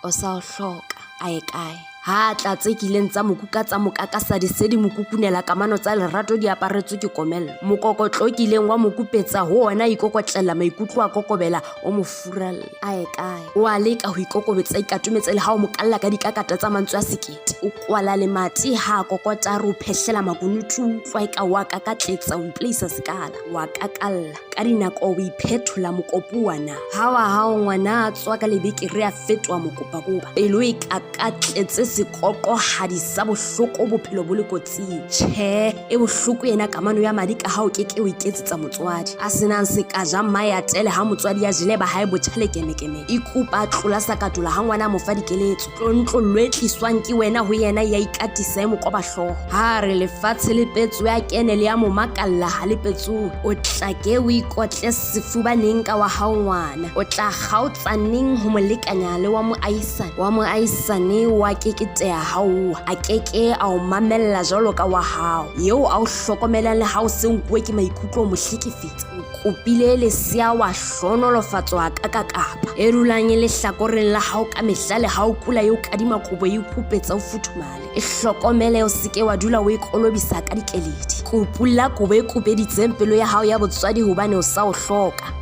O sa o hloka, a ye kae? Ha a tla tse kileng tsa mo kuka tsa mo kakasa di se di mo kukunela kamano tsa lerato di aparetswe ke komello. Mokokotlo o kileng wa mo kupetsa ho ona a ikokotlela maikutlo a kokobela o mo furalla. A ye kae? O a leka ho ikokobetsa a ikatometse le ha o mo kalla ka dikakata tsa mantswe a sekete. O kwala lemati ha a kokota a re o phehlela makunutu o utlwa eka o a kakatletsa o ipolaisa sekala. O a kakalla. Ka dinako o iphethola mokopuwa na. Ha wa hao ngwana a tswa ka lebekere a fetoha mokopakopa. Pelo e kakatletse sekoqohadi sa bohloko bophelo bo le kotsing. Tjhe, e bohloko ena kamano ya madi ka ha o keke o iketsetsa motswadi. A senang sekaja mmae a tele ha motswadi a jele ba hae botjha lekemekeme. Ikupa a tlola sa katola ha ngwana a mo fa dikeletso. Tlontlollo e tliswang ke wena ho yena ya ikatisa e mo koba hlooho. Ha re lefatshe le petswe a kene le ya mo makalla ha le petsoe. O tla ke o ikotle sefuba neng ka wa hao ngwana? O tla kgaotsa neng ho mo lekanya le wa moahisane? Wa moahisane wa keketeha ha o wa. A ke ke a o mamella jwalo ka wa hao. Eo a o hlokomelang le ha o se nkuwe ke maikutlo o mo hlekefetsa. O kopile lesea wa hlohonolofatswa ka kakapa e dulang e le hlakoreng la hao ka mehla le ha o kula e o kadima kobo e o kupetsa o futhumale. E hlokomele o se ke wa dula o e kolobisa ka dikeledi. Kupulla kobo e kupeditseng pelo ya hao ya botswadi hobane o sa o hloka.